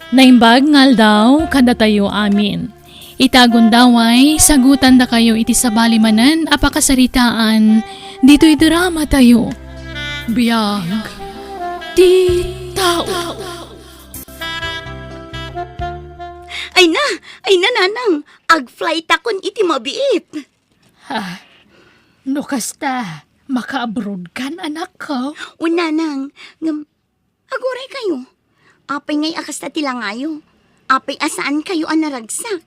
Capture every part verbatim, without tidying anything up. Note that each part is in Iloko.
Naimbag nga aldaw kadatayo amin. Ita gundaway, sagutandakayo iti sabali manen a pakasaritaan ditoy drama tayo. Biag ti tao. Ay na, ay na, nanang, ag-flight akon iti mabiit. Ha? No kasta, maka-abroad kan, anakko? O, nanang, ngem, aguray kayo. Apay ngay a kasta ti langayo? Apay a saan kayo a naragsak?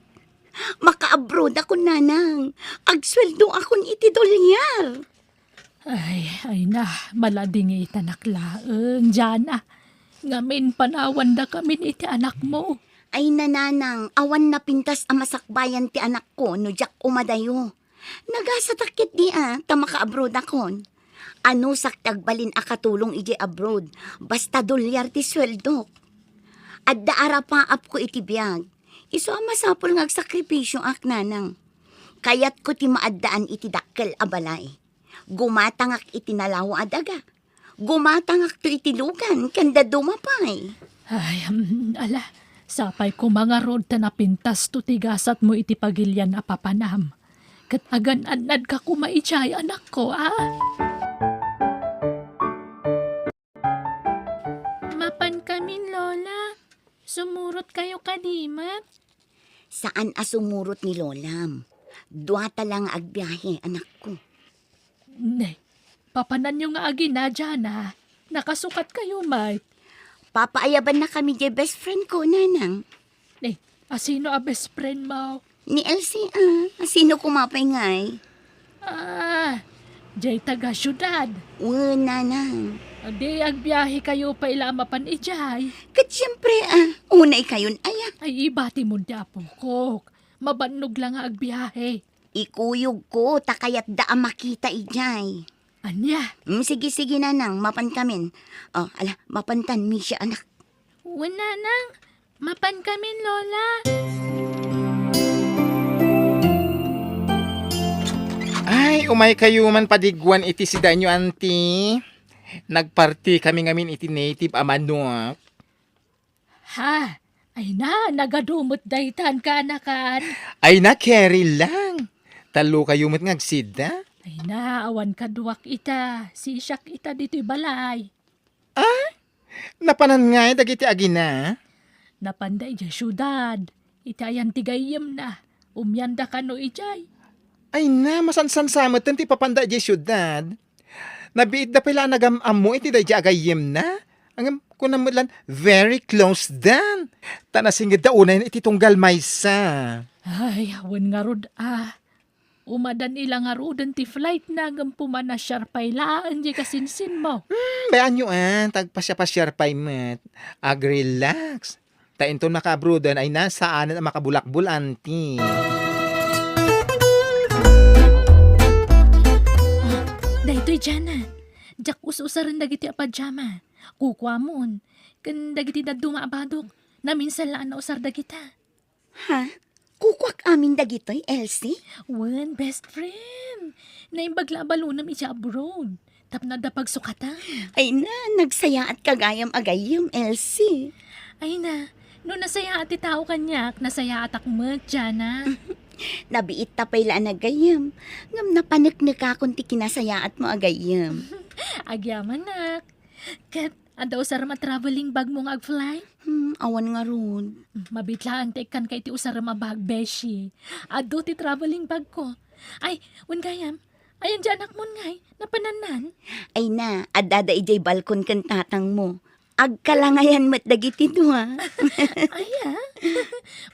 Maka-abroad akon, nanang. Agsueldo akon iti dolyar. Ay, ay na, maladingit anak laeng, Jana. Ngamin panawandakamin iti anakmo. Ay na, nanang, awan napintas a masakbayan ti anakko no diak umadayo. Nagasatak ketdi a, ta maka-abroad akon. Anusak ti agbalin a katulong idiay abroad, basta dolyar ti sueldok. Adda arapaapko iti biag. Isu a masapul nga agsakripisioak, nanang. Kayatko ti maaddaan iti dakkel a balay. Gumatangak iti nalawa a daga. Gumatangakto iti lugan ken dadduma pay. Ay, mm, ala, sapay koma ngarud ta napintasto ti gasatmo iti pagilian a papanam. Ket agan-annadka koma idiay, anakko, a? Mapankamin, Lola. Sumurotkayo kadi met? Saan a sumurot ni Lolam. Duata la nga agbiahe, anakko. Ne, papananyo nga agina, Jana. Nakasukatkayo met. Papaayabannakami diay best friend ko, nanang. Ne, asino a best friend mo? Ni Elsie, a. Asino koma pay ngay? Ah, diay taga-siudad. Wen, nanang. Adi, agbiahekayo pay la a mapan idiay. Ket siempre, a, unay kayon aya. Ay, ibatimon ti apokok. Mabannog la nga agbiahe. Ikuyogko, ta kayatda a makita idiay. Ania? Mm, sige, sige, nanang, mapankamin. O, ala, mapantan, Misha, anak. Wen, nanang, mapankamin, Lola. Ay, umaykayo man padigguan iti sidaenyo, anti. Nagpartikami ngamin iti native a manok. Ha? Ay na, nagadu met daytan, kaanakan. Ay na, carry lang. Tallokayo met nga agsida. Ay na, awan kaduak ita. Sisiak ita ditoy balay. Ah? Napanan ngay dagiti agina? Napanda idiay siudad. Iti ayan ti gayyemna. Umianda kano idiay. Ay na, masansansa met ti papanda idiay siudad. Nabiitda pay la a nagam-ammo iti daydiay a gayyemna. Ngem kunam met lan, very close dan. Ta nasingedda unayen iti tunggal maysa. Ay, awan ngarud a. Umadan ila ngaruden ti flightna ngem pumanasiar pay laeng diay kasinsinmo. Hmm, bayaanyo a, ta agpasiapasiar pay met. Ag-relax. Ta inton makaabroaden ay na, saanen a makabulakbol, anti. Ah, daytoy, Jana. Diak us-usaren dagiti a pajama. Kukuamon. Ken dagiti dadduma a badok. Naminsan la a nausar dagita. Ha? Kukuak amin dagitoy, Elsie? Wen, best friend. Naimbag la a balonem idiay abroad. Tapno adda pagsukatan. Ay na, nagsayaatka gayam a gayyem, Elsie. Ay na, no nasayaat ti tao kaniak, nasayaatak met, Jana. Nabiitta pay la a nagayyem. Ngem napaneknekakon ti kinasayaatmo a gayyem. Agyamanak. Ket adda usarem a traveling bagmo nga ag-fly? Hmm, awan ngarud. Hmm, mabit laeng ta ikkanka iti usarem a bag, beshi. Adu ti traveling bagko. Ay, wen gayam, ayan diay anakmon ngay? Napanannan? Ay na, addada idiay balkon ken tatangmo. Agkalangayan met dagiti dua. Aya?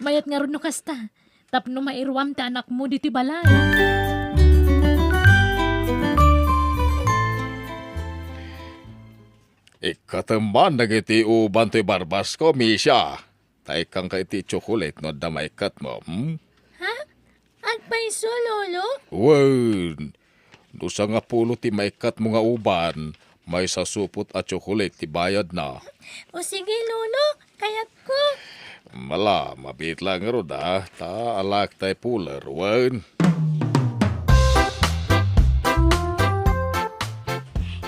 Mayat ngarud no kasta. Tapno mairuam ti anakmo ditoy balay. Ikkatem man dagiti uban toy barbasko, Misha. Ta ikkanka iti tsokolate no adda maikkatmo, hmm? Ha? Agpayso, Lolo? Wen, no sangapulo ti maikkatmo nga uban, maysa supot a tsokolate ti bayadna. O sige, Lolo, kayatko. Ala, mabiit laeng ngarud a, ta alaek tay puler, wen.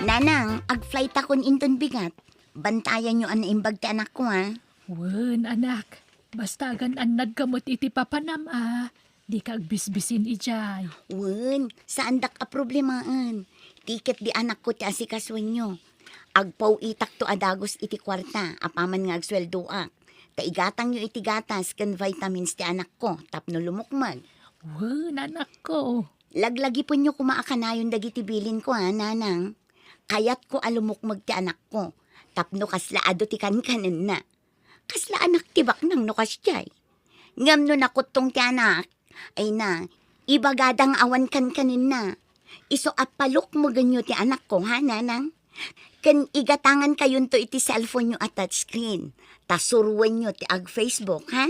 Nanang, ag-flight akon inton bigat. Bantayanyo a naimbag ti anakko, ha? Wen, anak. Basta agan-annadka met iti papanam a dika agbisbisin idiay. Wen, saandak a problemaen. Ti ket di anakko ti asikasoenyo. Agpaw-itakto a dagus iti kuarta apaman nga agsueldoak. Ta igatangyo iti gatas ken vitamins ti anakko tapno lumukmeg. Wen, anakko. Laglagipenyo koma a kanayon dagiti bilinko, ha, nanang. Kayatko a lumukmeg ti anakko tapno kasla adu ti kankanenna. Kasla anak ti baknang no kasdiay. Ngem no nakuttong ti anak, ay na, ibagada nga awan kankanenna. Isu a palukmogenyo ti anakko, ha, nanang? Ken igatangankayonto iti cellphone-yo a touchscreen, ta suroenyo ti ag-Facebook, ha?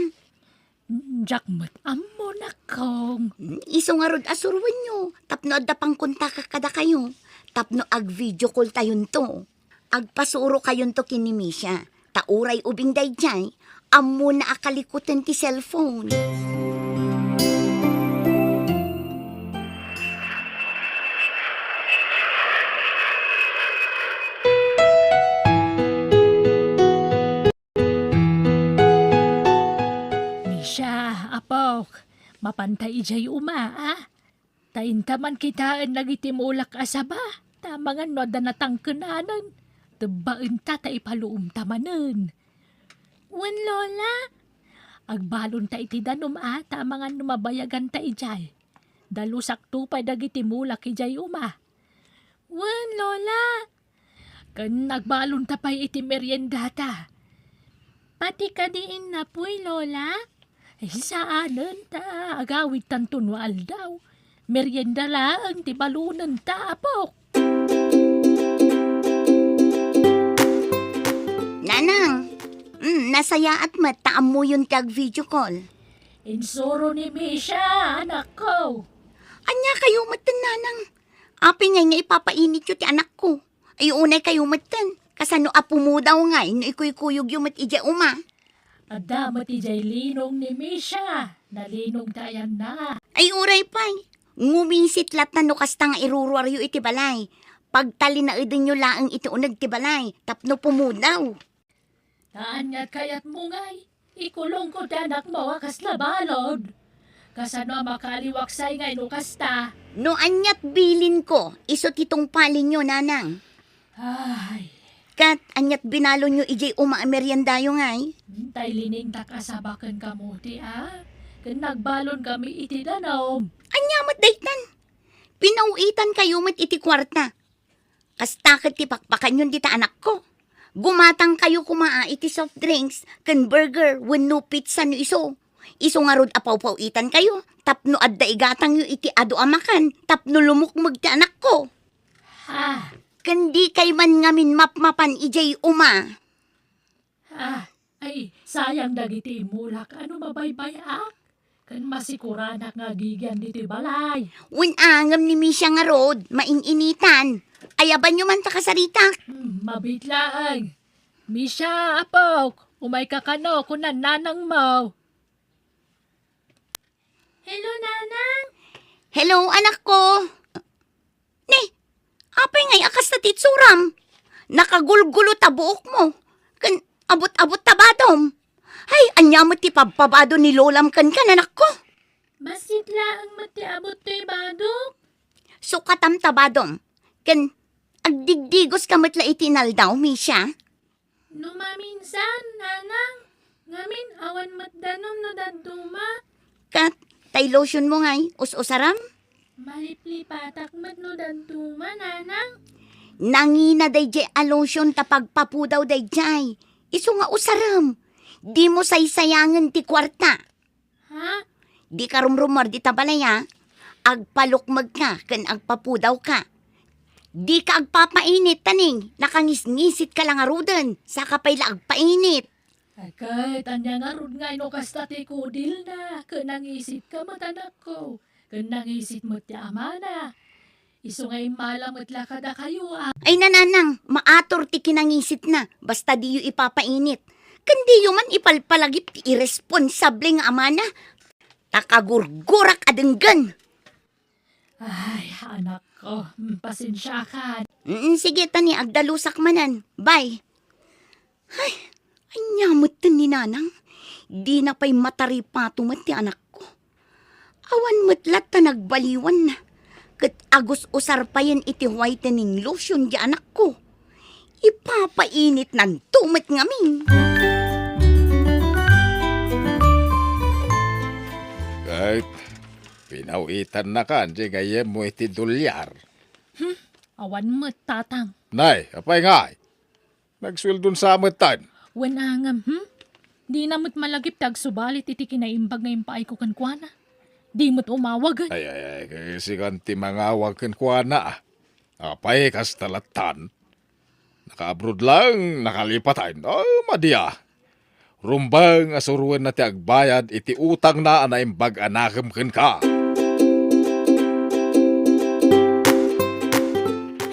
Diak met ammo, nakong. Hmm, isu ngarud a suroenyo, tapno adda pangkontakak kadakayo, tapno ag-video call-tayonto. Agpasurokayonto ken ni Misha, ta uray ubing daydiay, ammona a kalikutan ti cellphone. Misha, apok, mapanta idiay uma, a? Ta inta man kitaen dagiti mulak a saba, ta amangan no adda natangkenanen, tebbaenta ta ipaluomta manen. Wen, Lola. Agbalonta iti danum a, ta amangan no mabayaganta idiay. Dalusakto pay dagiti mulak idiay uma. Wen, Lola. Ken agbalonta pay iti meriendata. Pati kadi innapuy, Lola? Ay, saanen ta agawidtanto no aldaw. Merienda laeng ti balonenta, apok. Nanang, mm, nasayaat met ta ammoyon ti ag-video call. Insuro ni Misha, anakko. Ania kayo met, Nanang? Apay ngay nga ipapainityo ti anakko? Ay, unay kayo metten. Kasano a pumudaw ngay no ikuykuyogyo met idiay uma? Adda met idiay linong ni Misha. Nalinong ta ayanna. Ay, uray pay. Ngumisit latta no kasta nga iruruaryo iti balay. Pagtalinaedenyo laeng iti uneg ti balay tapno pumudaw. Ta aniat kayatmo ngay? Ikulongko ti anakmo a kasla balud. Kasano a makaaliwaksay ngay no kasta? No aniat bilinko, isu ti tungpalenyo, Nanang. Ay. Ket aniat binalonyo idiay uma a meriendayo ngay? Tay liningtak a saba ken kamote, a? Ken nagbalon kami iti danum. Ania met daytan? Pinaw-itan kayo met iti kuarta. Kasta ket ti pakpakanyon dita anakko. Gumatang kayo koma a iti soft drinks ken burger wenno pizza no isu. Isu ngarud a pawpaw-itan kayo tapno adda igatangyo iti adu a makan tapno lumukmeg ti anakko. Ha? Ken di kay man ngamin mapmapan idiay uma. Ah, ay, sayang dagiti imulak a no mabaybay-ak. Ken masikuranak nga agigian ditoy balay. Wen a ngem ni Misha ngarud, main-initan. Ayabanyo man ta kasaritak. Hmm, mabiit laeng. Misha, apok, umayka kano, kunan nanangmo. Hello, Nanang. Hello, anakko. Ni, apay ngay a kasta ti itsuram? Nakagulgulo ta buokmo. Ken abut-abut ta badom. Hay, ania met ti pabpabado ni lolam kenka, anakko? Bassit laeng met ti abut toy badok. Sukatam ta badom. Ken agdigdigoska met la iti inaldaw, Misha. No maminsan, Nanang, ngamin awan met danum no dadduma. Ket tay lotionmo ngay, us-usaram? Maliplipatak met no dadduma, Nanang. Nangina daydiay a lotion ta pagpapudaw daydiay. Isu nga usarem. Dimo saysayangen ti kuarta. Ha? Dika rumrumuar dita balay, a. Agpalukmegka ken agpapudawka. Dika agpapainit, taning, nakangisngisitka la ngaruden, saka pay la agpainit. Ay, ket ania ngarud ngay no kasta ti kudilna, ket nangisitka met, anakko, ket nangisit met ti amana. Isu nga immala met la kadakayo, a. Ay, nanang, maator ti kinangisitna, basta diyo ipapainit. Ken diyo man ipalpalagip ti irresponsable nga amana. Ta kagurgurak a denggen. Ay, anak Oh, mm, pasensiaka. Mm, sige, ta ni agdalusak manen. Bye. Ay, ania metten ni Nanang? Dina pay mataripato met ti anakko. Awan met latta nagbaliwan. Ket agus-usar payen iti whitening lotion ti anakko. Ipapainitnanto met ngamin. Ket pinawitannakan ti gayyemmo iti dolyar. Hmm, awan met, Tatang. Nay, apay ngay? Nagsueldon sa metten. Wen a ngem, hmm? Dina met malagip ti agsubalit iti kinaimbag nga impaayko kenkuana. Di met umawagen. Ay, ay, ay, kasikan ti mangawag kenkuana, ah. Apay, kasta lattan? Naka-abroad lang, nakalipatan. Oh, madi, ah. Rumbeng a suroenna ti agbayad iti utangna a naimbag a nakem kenka.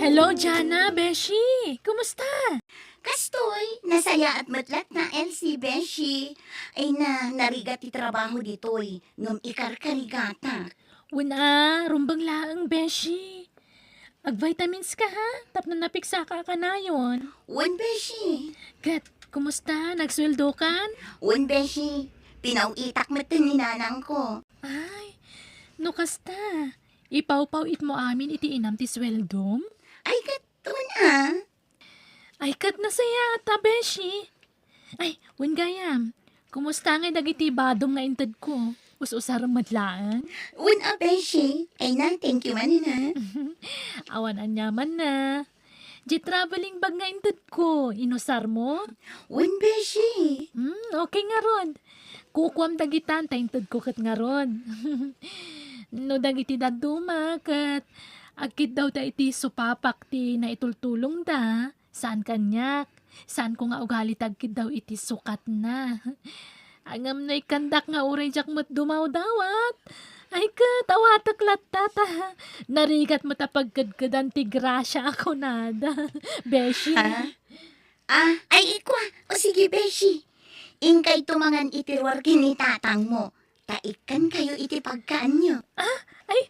Hello, Jana, beshi. Kumusta? Kastoy, nasayaat met latta, Elsie, beshi. Ay na, narigat ti trabaho ditoy, ngem ikarkarigatak. Wen a, rumbeng laeng, beshi. Ag-vitamins ka, ha? Tapno napiksaka a kanayon. Wen, beshi. Ket, kumusta? Nagsueldokan? Wen, beshi. Pinaw-itak met ni nanangko. Ay, no kasta, ipawpaw-itmo amin iti inam ti sueldom? Ay, ket, wen a. Ay, ket nasayaat a, beshi. Ay, wen gayam, kumusta ngay dagiti badom nga intedko? Us-usarem met laeng? Wen a, beshi. Ay na, thank you manen a. Awan aniamanna. Di traveling bag nga intedko, inusarmo? Wen, beshi. Hmm, okay ngarud. Kukuam dagitan ta intedko ket ngarud. No dagiti dadduma ket agkiddawda iti supapak ti naitultulongda, saan kaniak. Saanko nga ugali ti agkiddaw iti sukatna. Ngem no ikkandak nga uray diak met dumawdawat, ay ket, awatek latta ta narigat met a pagkedkedan ti grasia a kunada, beshi. Ha? Ah, ay, ikua. O sige, beshi. Inkayto mangan iti ruar ken ni tatangmo. Ta ikkankayo iti pagkaanyo. Ah, ay,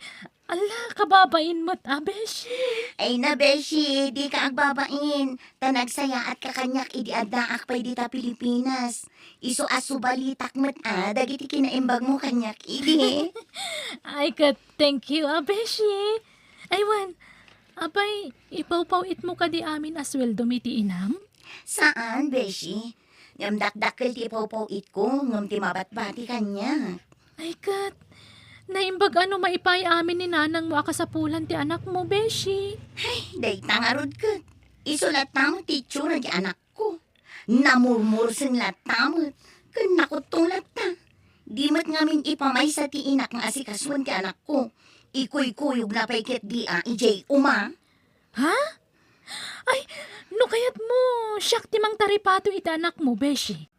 ala, kababain met a, beshi. Ay na, beshi, dika agbabain. Ta nagsayaatka kaniak idi addaak pay dita Pilipinas. Isu a subalitak met a dagiti kinaimbagmo kaniak idi. Ay, ket thank you a, beshi. Ay, wen, apay, ipawpaw-itmo kadi amin a sueldom iti inam? Saan, beshi. Ngem dakdakkel ti ipawpaw-itko, ngem ti mabatbati kaniak. Ay, ket, naimbag a no maipaay amin ni nanangmo a kasapulan ti anakmo, beshi. Ay, dayta ngarud ket. Isu latta met ti itsura ti anakko. Namurmurseng latta met, ken nakuttong latta. Di met ngamin ipamaysa ti inak nga asikasuen ti anakko. Ikuykuyogna pay ketdi a idiay uma. Ha? Ay, no kayatmo, siak ti mangtaripato iti anakmo, beshi.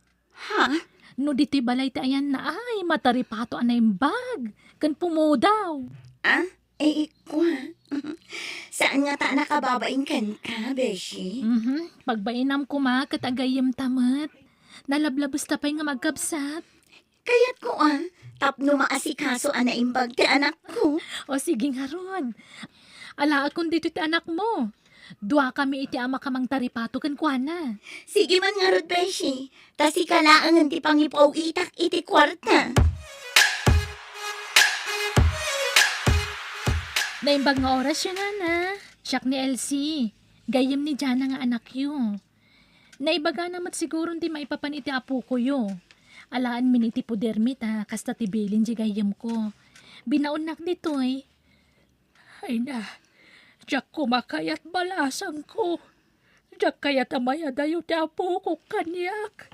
Ha? No ditoy balay ti ayanna ay mataripato a naimbag ken pumudaw. Ah? Eh, ikua. Saan ngata a nakababain kenka, beshi? Mhm. Pagbainam koma ket agayyemta met. Nalablabesta pay nga magkabsat. Kayatko a, tapno maasikaso a naimbag ti anakko. O sige ngarud. Alaekon ditoy ti anakmo. Duakami iti ama a mangtaripato kenkuana. Sige man ngarud, beshi. Ta sika laengen ti pangipaw-itak iti kuarta. Naimbag nga orasyo, nana. Siak ni Elsie. Gayyem ni Jana nga anakyo. Naibagana met siguron ti maipapan iti apokoyo. Alaenmin iti podermi ta kasta ti bilin ti gayyemko. Binaonnak ditoy. Ay na, diak koma kayat balasangko. Diak kayat a mayadayo ti apokok kaniak.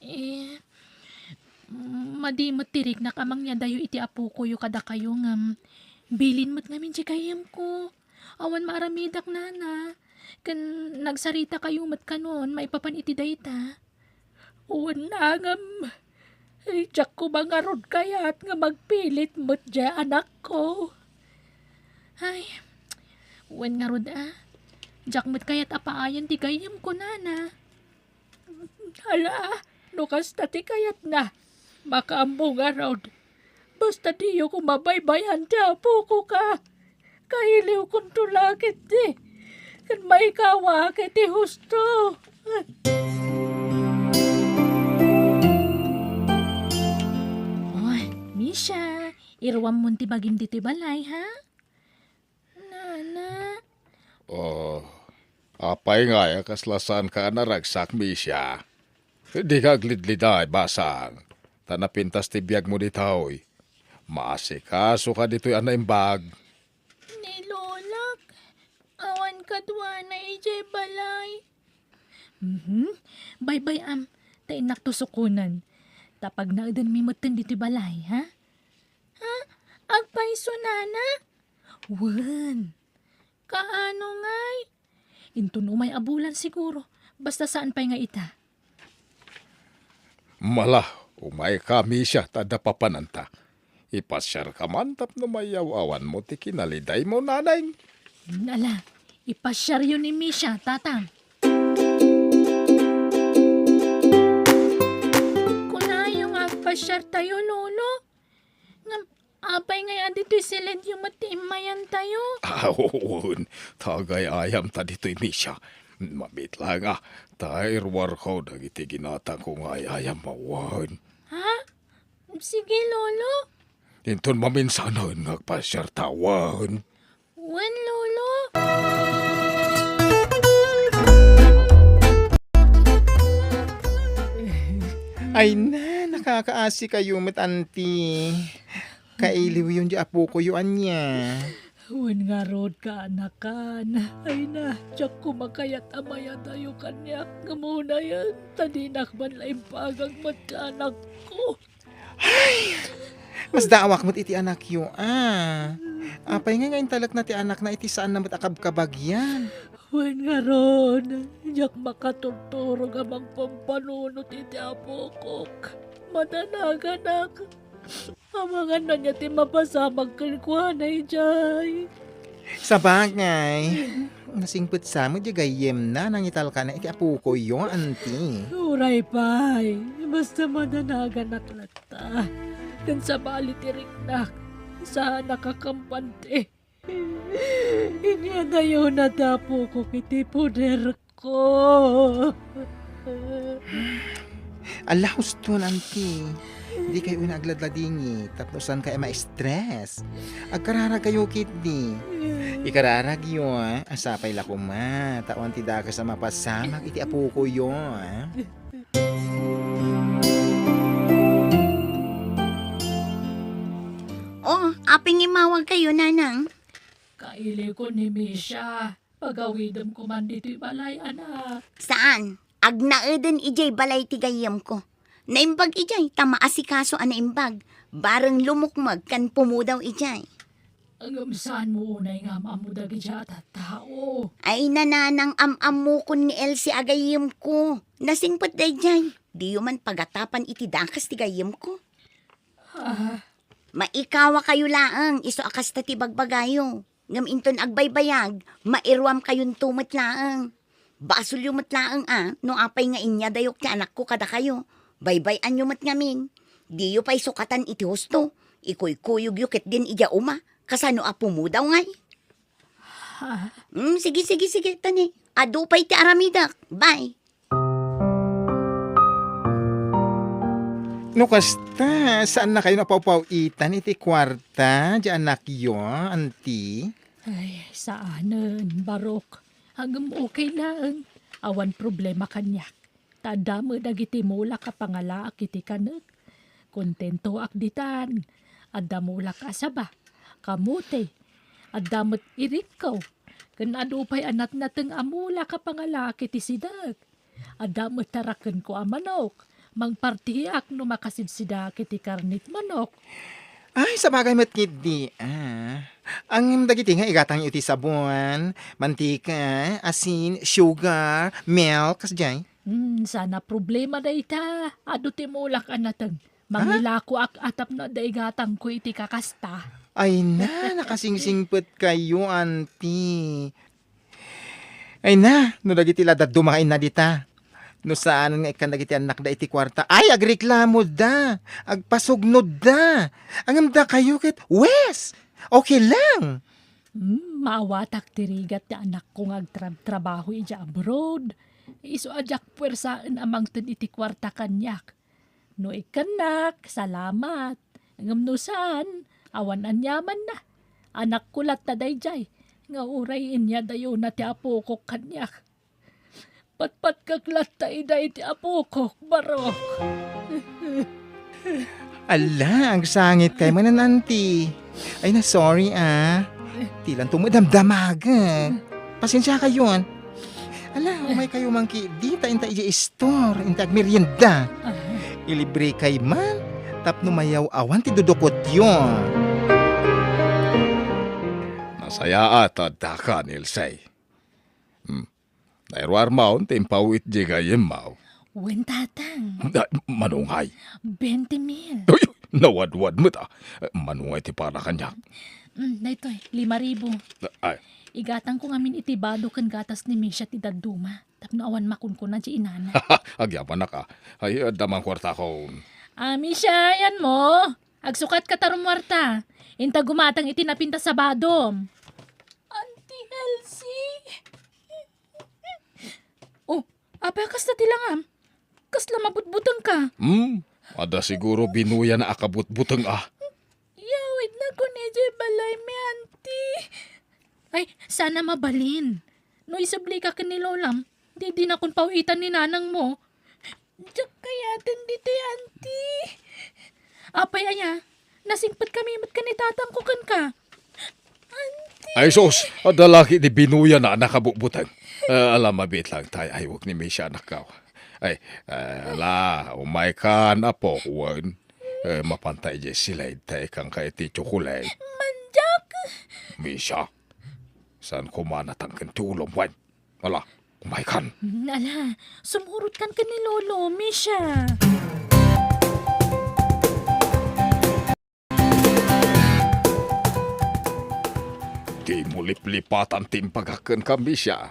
Eh, madi met ti riknak a mangyadayo iti apokoyo kadakayo ngem bilin met ngamin ti gayyemko. Awan maaramidak, nana. Ken nagsaritakayo met kanon maipapan iti dayta. Wen nangem, diak koma ngarud kayat nga magpilit met diay anakko. Ay, wen ngarud a, diak met kayat a paayen ti gayyemko, nana. Ala, no kasta ti kayatna, makaammo ngarud. Basta diyo koma baybay-an ti apokok a. Kailiwkonto la ketdi ken maikawak iti husto. Oy, Misha, iruammon ti bagim ditoy balay, ha? Nana. Oh, apay ngay a kasla saanka a naragsak, Misha? Dika aglidliday, basang, ta napintas ti biagmo ditoy. Maasikasoka ditoy a naimbag. Ni Lolak, awan kaduana idiay balay. Mhm. Baybay-am, ta innak tusukonen. Ta pagnaedenmi metten ditoy balay, ha? Ha? Agpayso, Nana? Wen. Kaano ngay? Inton umay a bulan siguro, basta saan pay nga ita. Mala, umayka, Misha, ta adda papananta. Ipasiarka man tapno mayaw-awanmo ti kinalidaymo, naneng. Ala, ipasiaryo ni Misha, tatang. Kunayo nga agpasiartayo, Lolo. Ngem, apay ngay a ditoy siledyo met ti immayantayo? Awan, ta agay-ayamta ditoy, Misha. Mamit laeng a, ta iruarko dagiti ginatangko nga ay-ayam awan. Ha? Sige, Lolo. Inton maminsanen nga agpasiarta awan. Wen, Lolo. Ay na, nakakaasi kayo met, Auntie. Kailiwyon di apokoyo, ania? Wen ngarud, kaanakan. Ay na, diak koma kayat a mayadayo kaniak ngem unayen, ta dinak man la impaagak met ti anakko. Ay, masdaawak met iti anakyo, a. Apay nga nga intalekna ti anakna iti saanna met a kabkabagyan? Wen ngarud, diak makaturturog a mangpampanunot iti apokok. Madanaganak. Amangan ania ti mapasamak kenkuana idiay. Sabagay, nasingpet sa met diay gayyemna nangitalkana iti apokoyo, Auntie. Uray pay, basta madanaganak latta. Ken sabali ti riknak, saanak a kampante. Inyadayona ti apokok iti poderko. Ala, huston, Auntie. Dikay unay agladladingit tapno saankayo a ma-stress. Agkararagkayo ketdi. Ikararagyo, a, sapay la koma, ta awan ti dakes a mapasamak iti apokoyo, a. Oh, apay nga immawagkayo, nanang? Kailiwko ni Misha. Pagawidem koman ditoy balay, anak. Saan? Agnaeden idiay balay ti gayyemko. Naimbag idiay ta maasikaso a naimbag. Bareng lumukmeg ken pumudaw idiay. Ngem saanmo unay nga am-ammo dagidiay a tattao? Ay, nanang, am-ammokon ni Elsie a gayyemko. Nasingpet daydiay. Diyo man pagatapan iti dakes ti gayyemko. Ah. Maikawakayo laeng, isu a kasta ti bagbagayo. Ngem inton agbaybayag, mairuamkayonto met laeng. Basolyo met laeng a, no apay nga inyadayok ti anakko kadakayo, baybay-anyo met ngamin. Diyo pay sukatan iti husto, ikuykuyogyo ketdin idiay uma, kasano a pumudaw ngay? Ah. Hmm, sige, sige, sige, tani. Adu pay ti aramidek. Bye. No kasta, saannakayon a pawpaw-itan iti kuarta, di anakyo, anti? Ay, saanen, Barok. Ngem okay laeng. Awan problema kaniak. Ta adda met dagiti mulak a pangalaak iti kanek. Kontentoak ditan. Adda mulak a saba, kamote. Adda met irikko. Ken adu pay a natnateng a mulak a pangalaak iti sidek. Adda met tarakenko a manok. Mangpartiak no makasidsidaak iti karnit manok. Ay, sabagay met ketdi, a. Ngem dagiti nga igatangyo iti sabon, mantika, asin, sugar, milk, kasdiay? Hmm, saan a problema dayta. Adu ti mulak a nateng. Ha? Mangilakoak a tapno adda igatangko iti kakasta. Ay na, nakasingsingpetkayo, anti. Ay na, no dagiti la dadduma nga inna dita. No saanen nga ikkan dagiti annakda iti kuarta, ay, agreklamoda, agpasugnodda. Ngem dakayo ket, wes! Okay lang. Hmm, maawatak ti rigat ti anakko nga agtrabtrabaho idiay abroad. Isu a diak puersaen a mangted iti kuarta kaniak. No ikkannak, salamat. Ngem no saan, awan aniamanna. Anakko latta daydiay, nga uray inyadayona ti apokok kaniak. Patpatkek latta ida iti apokok, Barok. Ala, agsangitkay manen, Auntie. Ay na, sorry, ah. Dilanto met damdamagen. Pasensiakayon. Ala, umaykayo man ketdi ta inta idiay store, inta agmerienda. Ah. Ilibrekay man, tapno mayaw-awan ti dudukotyo. Nasayaat ta addakan, Ilse. Hmm. Nairuarmon ti impawit diay gayyemmo. Wen, Tatang. Da-, mano ngay? Bente mil. Uy, nawadwad met, ah. Mano ngay ti para kaniak? Mm, daytoy, lima ribu. Ay. Igatangko ngamin iti bado ken gatas ni Misha ti dadduma. Tapno awan makunkuna diay inana. Agyamanak, ah. Ay, adda man kuartakon. Ah, Misha, ayanmo. Agsukatka ta rumuarta. Inta gumatang iti napintas a badom. Auntie Elsie. Oh, apay a kasta ti langam? Kasla mabutbutengka? Hmm, adda siguro binuyana a kabutbuteng, ah. Iyawidnakon idiay balaymi, Auntie. Ay, saan a mabalin. No isublika ken ni lolam, didinakon paw-itan ni nanangmo. Diak kayaten ditoy, Auntie. Apay aya? Nasingpetkami met ken ni tatangko kenka. Auntie. Ay sus, adda la ketdi binuyana a nakabutbuteng. Eh, ala, mabiit laeng ta ay-aywek ni Misha, anakko. Ay, eh, ala, umaykan, apo, wen. Eh, mapanta idiay siled ta ikanka iti tsokolate. Mandiak. Misha, saan koma a natangken ti ulom, wen? Ala, umaykan. Mm, ala, sumurotkan ken ni Lolo, Misha. Dimo liplipatan ti imbagak kenka, Misha.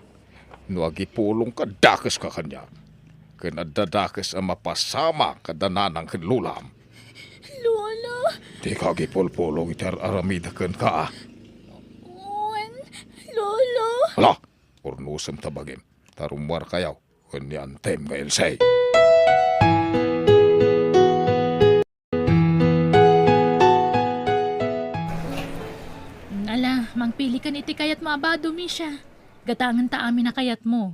No agipulongka, dakeska kaniak. Ken adda dakes a mapasamak kada nanang ken lolam. Lolo! Dika agipulpulong iti ar-aramidek kenka. Wen, Lolo! Ala, urnosem ta bagim, ta rumuarkayo ken ni Antem nga Ilse. Ala, mangpilikan iti kayatmo a bado, Misha. Gatangenta amin a kayatmo.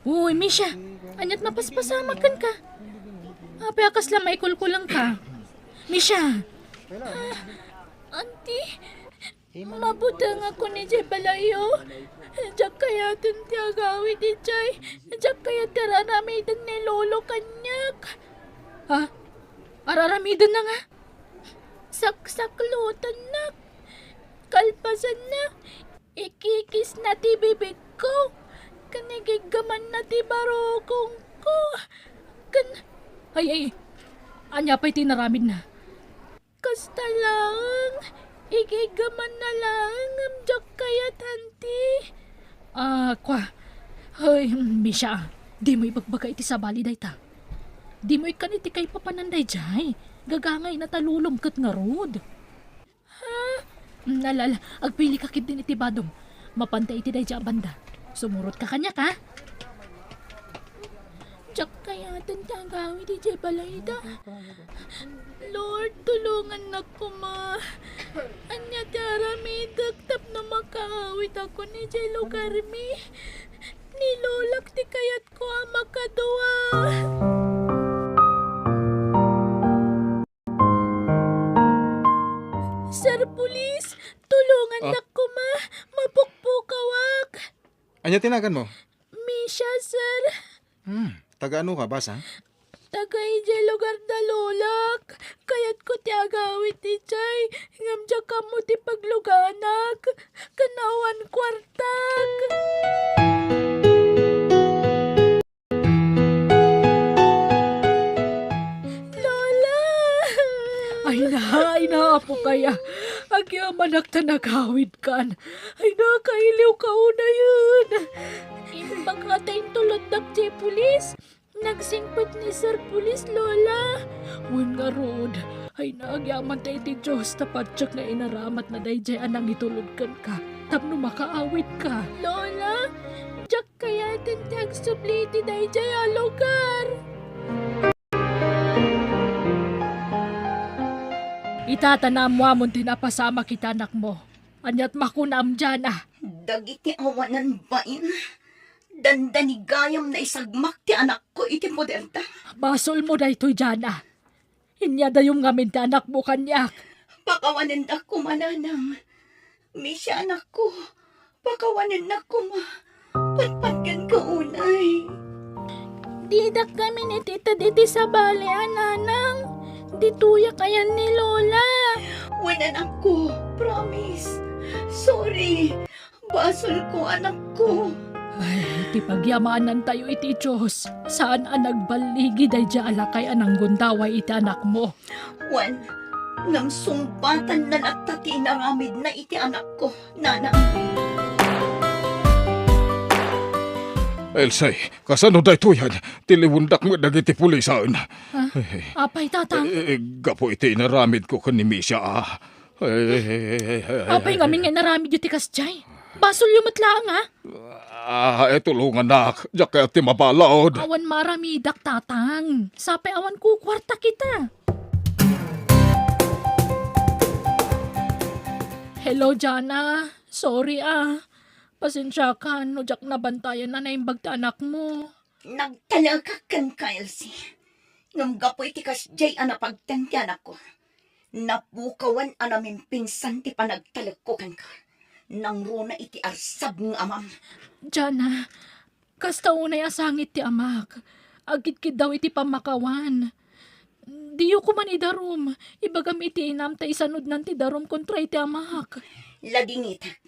Uy, Misha, aniat mapaspasamak kenka? Apay a kasla maikulkulengka? Misha! Ah, Auntie, mabutengakon idiay balayyo. Diak kayaten ti agawid idiay. Diak kayat ti ar-aramiden ni Lolo kaniak. Ha? Ar-aramidenna nga? Saksaklotennak. Kalpasanna, ikikisna ti bibigko. Ken igiggamanna ti barukongko. Ken, ay, ay, ania pay ti inaramidna? Kasta laeng, igiggamanna laeng ngem diak kayat, Auntie. Ah, kua. Ay, Misha, dimo ibagbaga iti sabali dayta. Dimo ikkan iti kaipapanan daydiay. Gagangayna ta lolom ket ngarud. Ha? Ala, ala, agpilika ketdin iti badom. Mapanta iti daydiay a banda. Sumurotka kaniak, ha? Diak kayaten ti agawid idiay balayda. Lord, tulongannak koma. Ania ti aramidek tapno makaawidakon idiay lugarmi? Ni Lolak ti kayatko a makadua. Sir Police, tulongannak koma. Mapukpukawak. Ania ti naganmo? Misha, sir. Hmm, taga ano ka, basa? Taga idiay lugar da Lolak. Kayatko ti agawid idiay, ngem diak ammo ti pagluganak. Ken awan kuartak. Lola! Ay na, ay na, apo kaya. Agyamanak ta nagawidkan. Ay na, kailiwka unayen. Imbag ta intuloddak ti pulis. Nagsingpet ni Sir Pulis, Lola. Wen ngarud, Ay, nagyaman ta iti Dios ta patiek nga inaramatna daydiay a nangitulod kenka tapno makaawitka. Lola, diak kayaten ti agsubli iti daydiay a lugar. Ita ta naammoamon ti napasamak iti anakmo. Ania't makunam, Jana? Dagiti awanan bain, dandanigayam naisagmak ti anakko iti poderda. Basolmo daytoy, Jana. Inyadayom ngamin ti anakmo kaniak. Pakawanendak koma, nanang. Misia, anakko, pakawanennak koma. Patpatgenka unay. Didak ngamin itited iti sabali a, nanang. Ditoyak ayan ni Lola. Wen, anakko, promise. Sorry. Basolko, anakko. Ay, ti pagyamanantayo iti Dios, saan a nagballigi daydiay a lakay a nanggundaway iti anakmo. Wen, ngem sungbatanna latta ti inaramidna iti anakko, nanang. Elsie, kasano daytoyen? Tiliwendak met dagiti pulisan. Ha? Ay, ay. Apay, Tatang? Eh, eh, gapu iti inaramidko ken ni Misia, a. Ay, ay, ay, ay, ay, ay, Apay ay, ngamin ay. Nga inaramidyo ti kasdiay? Basolyo met laeng, a. Ah, eh, tulongannak. Diak kayat ti mabalud. Awan maaramidak, Tatang. Sapay awan kukuarta kita. Hello, Jana. Sorry, a. Pasensiakan no diak nabantayan a naimbag ti anakmo. Nagtalekak kenka, Elsie. Ngem gapu iti kasdiay a napagteng ti anakko, napukawan a namimpinsan ti panagtalekko kenka. Nangruna iti arsab nga amam. Jana, kasta unay a sangit ti amak. Agkidkiddaw iti pammakawan. Diyo koman idarum. Ibagam iti inam ta isanudnan ti darum kontra iti amak. Ladingitek.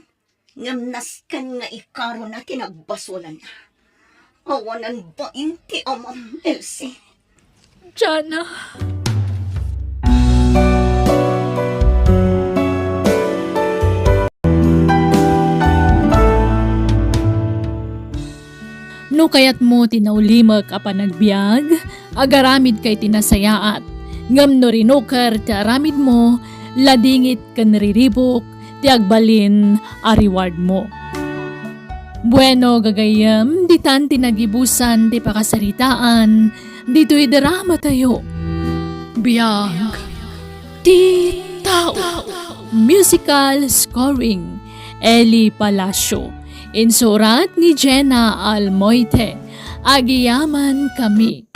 Ngem nasken nga ikarona ti nagbasolanna. Awanan bain ti amam, Elsie. Jana. No kayatmo ti naulimek a panagbiag, agaramidka iti nasayaat. Ngem no rinuker ti aramidmo, ladingit ken riribuk ti agbalin a rewardmo. Bueno, gagayyem, ditan ti nagibusan ti pakasaritaan ditoy dramatayo. Biag ti tao. Musical scoring, Eli Palacio. Insurat ni Jenna Almoite. Agyamankami.